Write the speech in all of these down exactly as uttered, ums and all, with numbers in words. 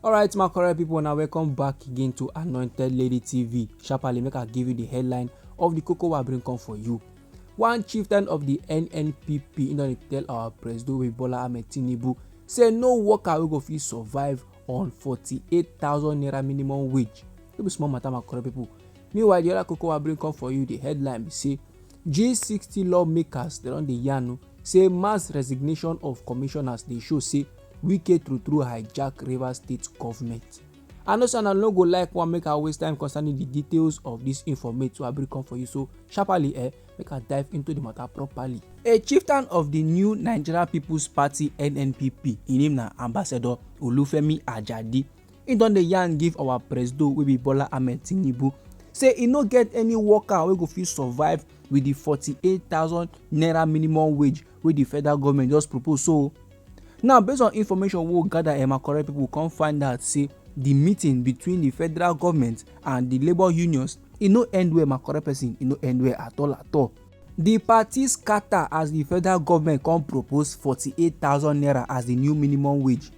Alright, my correct people, now welcome back again to Anointed Lady T V. Sharply, make I give you the headline of the cocoa I bring come for you. One chieftain of the N N P P, he don dey tell our president wey be Bola Ahmed Tinubu, say no worker wey go fit survive on forty-eight thousand naira minimum wage. No be small matter, my correct people. Meanwhile, the other cocoa I bring come for you, the headline be say G sixty lawmakers, they don dey yarn o, say mass resignation of commissioners dey show say Wike true true hijack Rivers State government. I know say una no go like wan make I waste time concerning the details of this informate wey I bring come for you, so sharply, eh, make I dive into the matter properly. A chieftain of the New Nigeria People's Party, N N P P, im name na Ambassador Olufemi Ajadi. He don dey yarn give our presido wey be Bola Ahmed Tinubu, say e no get any worker wey go fit survive with the forty-eight thousand naira minimum wage wey the federal government just propose. So now, based on information we gather, eh, my correct people, come find out say the meeting between the federal government and the labour unions, e no end well, my correct person, e no end well at all, at all. The party scatter as the federal government come propose forty-eight thousand naira as the new minimum wage.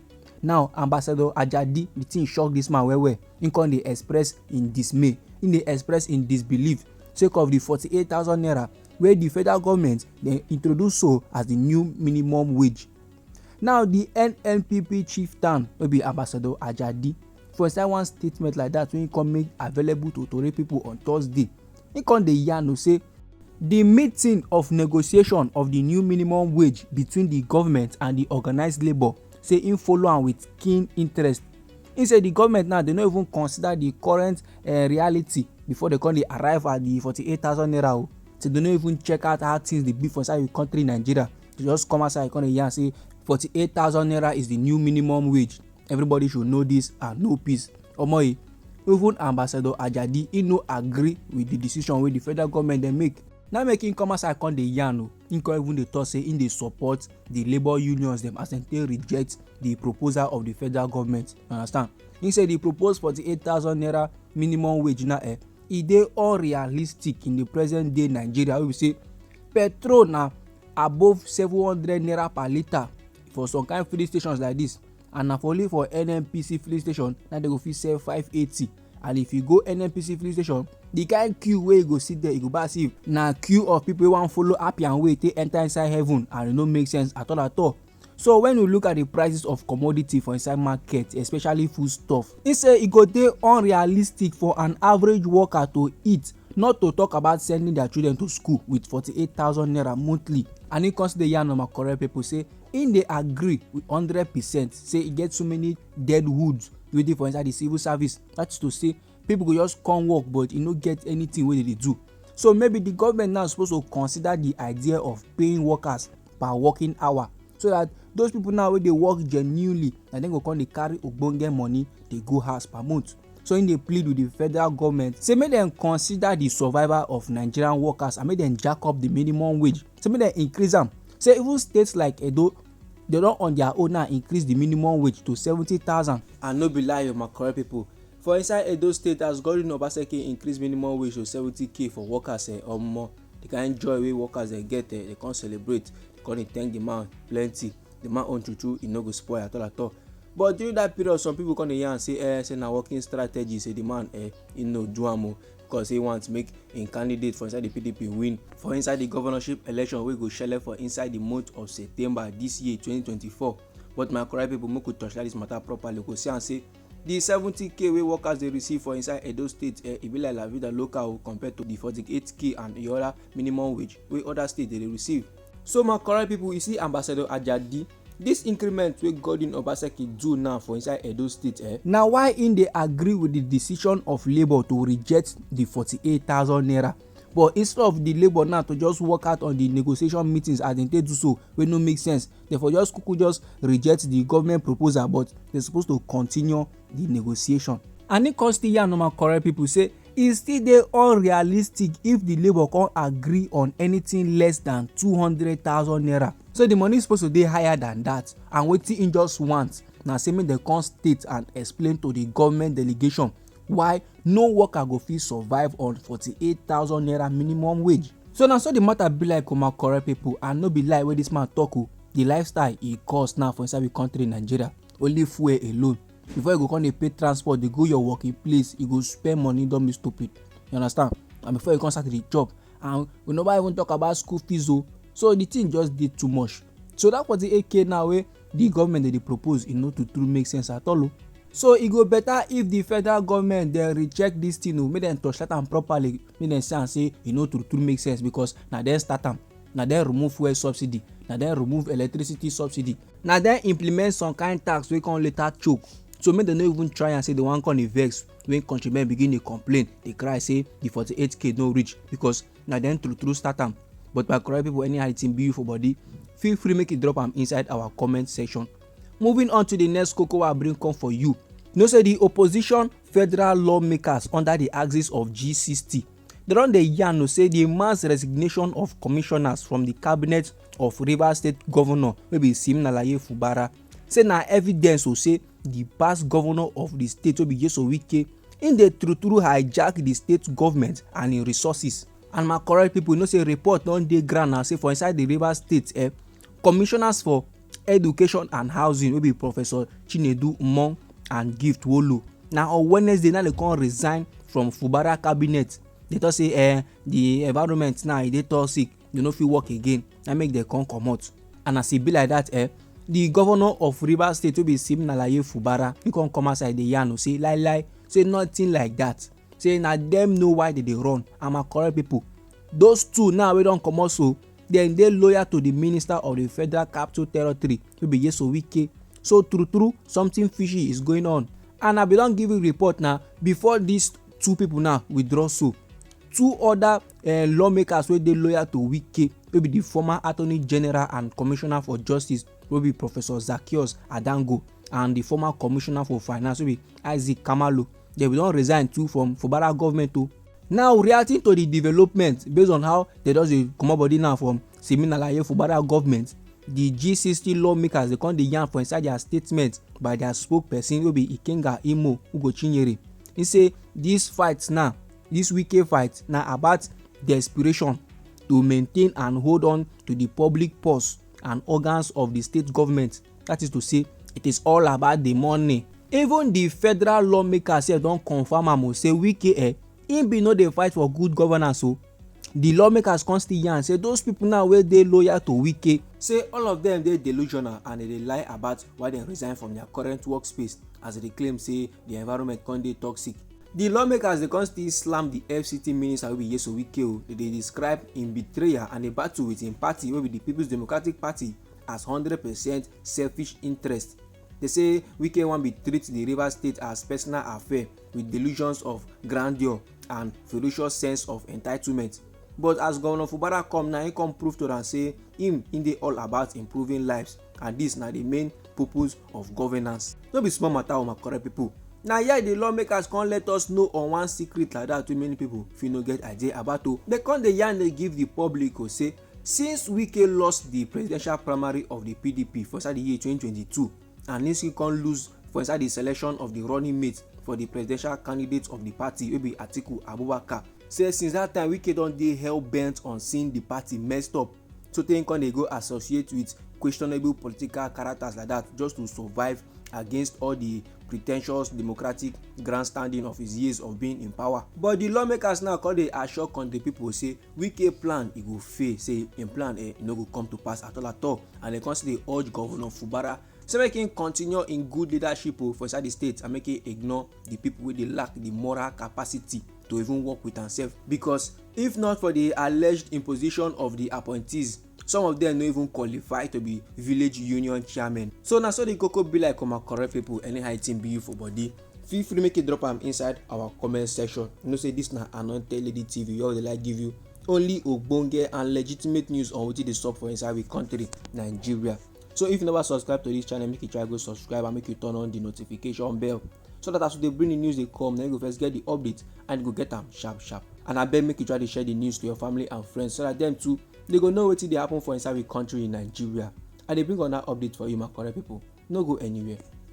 Now, Ambassador Ajadi, the thing shock this man well well. He come dey express im dismay, he dey express im disbelief sake of the forty-eight thousand naira wey the federal government dey introduce so as the new minimum wage. Now, the N N P P chieftain wey be Ambassador Ajadi, for inside one statement like that wey he come make available to tori people on Thursday, he come dey yarn o say the meeting of negotiation of the new minimum wage between the government and the organised labour, say im follow am with keen interest. He say the government now, they no even consider the current, eh, reality before they come dey arrive at the forty-eight thousand naira o. So they no even check out how things dey be for inside the country, Nigeria. They just come outside, come dey yarn say forty-eight thousand naira is the new minimum wage. Everybody should know this and know peace. Omo, eh, even Ambassador Ajadi, he no agree with the decision wey the federal government dey make. Na make him come outside come dey yarn o. Him come even dey talk say him dey support the labour unions dem as dem take reject the proposal of the federal government. You understand? He say the proposed forty-eight thousand naira minimum wage na, eh, e dey unrealistic in the present day Nigeria, wey be say petrol na above seven hundred naira per litre for some kind filling stations like this, and na for only for N N P C filling station na they go fit sell five eighty. And if you go N N P C filling station, the kind queue wey you go sit there, you go buy see na queue of people wey wan follow happy and wey take enter inside heaven, and e no make sense at all, at all. So when you look at the prices of commodity for inside market, especially food stuff, he say e go dey unrealistic for an average worker to eat, not to talk about sending their children to school with forty-eight thousand naira monthly. And he come still dey yarn normal correct people say he dey agree with hundred percent say e get so many dead wood wey dey for inside the civil service. That is to say, people go just come work, but e no get anything wey they dey do. So maybe the government now suppose to consider the idea of paying workers per working hour, so that those people now wey dey work genuinely, na dem go come dey carry ogbonge money dey go house per month. So he dey plead with the federal government say make dem consider the survival of Nigerian workers and make dem jack up the minimum wage. Say make dem increase am. Say even states like Edo, they don on their own now increase the minimum wage to seventy thousand. And no be lie o, my correct people. For inside Edo State, as Godwin Obaseki increase minimum wage to seventy K for workers, eh, omo, the kind joy wey workers dey get, eh, they come celebrate, they come dey thank the man plenty. The man own true true, e no go spoil at all, at all. But during that period, some people come dey yarn say, eh, say na working strategy, say the man, eh, he no do am o, because he want make im candidate for inside the P D P win for inside the governorship election wey go shele for inside the month of September this year, twenty twenty-four. But my correct people, make we torchlight this matter properly. We go see am say the seventy K wey workers dey receive for inside Edo State, eh, e be like La Vida Loca o, compared to the forty-eight K and the other minimum wage wey other states dey receive. So my correct people, you see Ambassador Ajadi, this increment wey Godwin Obaseki do now for inside Edo State, eh, na why im dey agree with the decision of labour to reject the forty-eight thousand naira. But instead of the labour now to just work out on the negotiation meetings as dem take do so, wey no make sense, they for just kuku just reject the government proposal, but they suppose to continue the negotiation. And he come still yarn normal correct people say e still dey unrealistic if the labour come agree on anything less than two hundred thousand naira. So the money suppose to dey higher than that, and wetin he just want na say make dem come state and explain to the government delegation why no worker go fit survive on forty-eight thousand naira minimum wage. So na so the matter be like o, my correct people, and no be lie wey this man talk o. The lifestyle e cost now for inside the country, Nigeria. Only fuel alone, Before you go come dey pay transport dey go your working place, you go spend money, don be stupid. You understand? And before you come start to dey chop, and we never even talk about school fees o. So the thing just dey too much. So that forty-eight k now wey the government dey dey propose, e no too true make sense at all o. So e go better if the federal government dem recheck this thing o, make dem torchlight am properly, make dem see am say e no true true make sense, because na dem start am, na dem remove fuel subsidy, na dem remove electricity subsidy, na dem implement some kind tax wey come later choke. So make dem no even try am say dem wan come dey vex when countrymen begin dey complain, dey cry say the forty-eight k no reach, because na dem true true start am. But my correct people, anyhow the thing be you for body, feel free make you drop am inside our comment section. Moving on to the next koko wey I bring come for you. You know say the opposition federal lawmakers under the axis of G sixty, dem don dey yarn o say the mass resignation of commissioners from the cabinet of Rivers State governor wey be Siminalayi Fubara, say na evidence o say the past governor of the state wey be Nyesom Wike, im dey true true hijack the state government and im resources. And my correct people, you know say report don dey ground now say for inside the Rivers State, eh, commissioners for education and housing wey be Professor Chinedu Umong and Gift Wolo, na on Wednesday now dem come resign from Fubara cabinet. Dem talk say, eh, the environment now e dey toxic, dem no fit work again, na make dem come comot. And as e be like that, eh, the governor of Rivers State wey be Siminalayi Fubara, he come come outside dey yarn o say lie lie, say nothing like that, say na dem know why dem dey run. And my correct people, those two now wey don comot so, dem dey loyal to the minister of the Federal Capital Territory wey be Nyesom Wike. So true true, something fishy is going on. And I bin don give you report now before these two people now withdraw so. Two other, eh, lawmakers wey dey loyal to Wike, wey be the former Attorney General and Commissioner for Justice, wey be Professor Zaccheaus Adango, and the former Commissioner for Finance, wey be Isaac Kamalu. Dem bin don resign too from Fubara government o. Now, reacting to the development, based on how dem just dey comot body now from Siminalayi Fubara government, the G sixty lawmakers, dem come dey yarn for inside their statement by their spokesperson wey be Ikenga Imo Ugochinyere. He say this fight now, this Wike fight na about desperation to maintain and hold on to the public purse and organs of the state government. That is to say, it is all about the money. Even the federal lawmakers sef don confirm am o, say Wike, eh, im bin no dey fight for good governance o. The lawmakers come still yarn say those people now wey dey loyal to Wike, say all of them dey delusional and dem dey lie about why dem resign from their current workspace, as dem dey claim say the environment come dey toxic. The lawmakers, dem come still slam the F C T minister wey be Nyesom Wike o. Dem dey describe im betrayal and a battle with im party wey be the People's Democratic Party as hundred percent selfish interest. Dem say Wike wan be treat the Rivers State as personal affair with delusions of grandeur and ferocious sense of entitlement. But as Governor Fubara come now, he come prove to am say him, he dey all about improving lives, and this na the main purpose of governance. No be small matter o, my correct people. Na here the lawmakers come let us know on one secret like that wey many people fit no get idea about o. Dem come dey yarn dey give the public o say since Wike lost the presidential primary of the P D P for inside the year twenty twenty-two, and Nyesom Wike come lose for inside the selection of the running mate for the presidential candidate of the party wey be Atiku Abubakar, say since that time Wike don dey hell bent on seeing the party messed up, so tey he come dey go associate with questionable political characters like that just to survive against all the pretentious democratic grandstanding of his years of being in power. But the lawmakers now come dey assure country people say Wike plan e go fail, say im plan, eh, e no go come to pass at all at all, and dem come still dey urge Governor Fubara say make him continue in good leadership o for inside the state and make him ignore the people wey dey lack the moral capacity to even work with am sef, because if not for the alleged imposition of the appointees, some of them no even qualify to be village union chairman. So na so the koko be like, my correct people. Anyhow the thing be you for body, feel free make you drop am inside our comment section. You know say this na Anointed Lady T V, we always dey like give you only ogbonge and legitimate news on wetin dey sup for inside we country, Nigeria. So if you never subscribe to this channel, make you try go subscribe and make you turn on the notification bell, so that as we dey bring the news dey come, na you go first get the update and you go get am sharp sharp. And abeg make you try dey share the news to your family and friends, so that dem too, dem go know wetin dey happen for inside we country in Nigeria. I dey bring another update for you, my correct people. No go anywhere.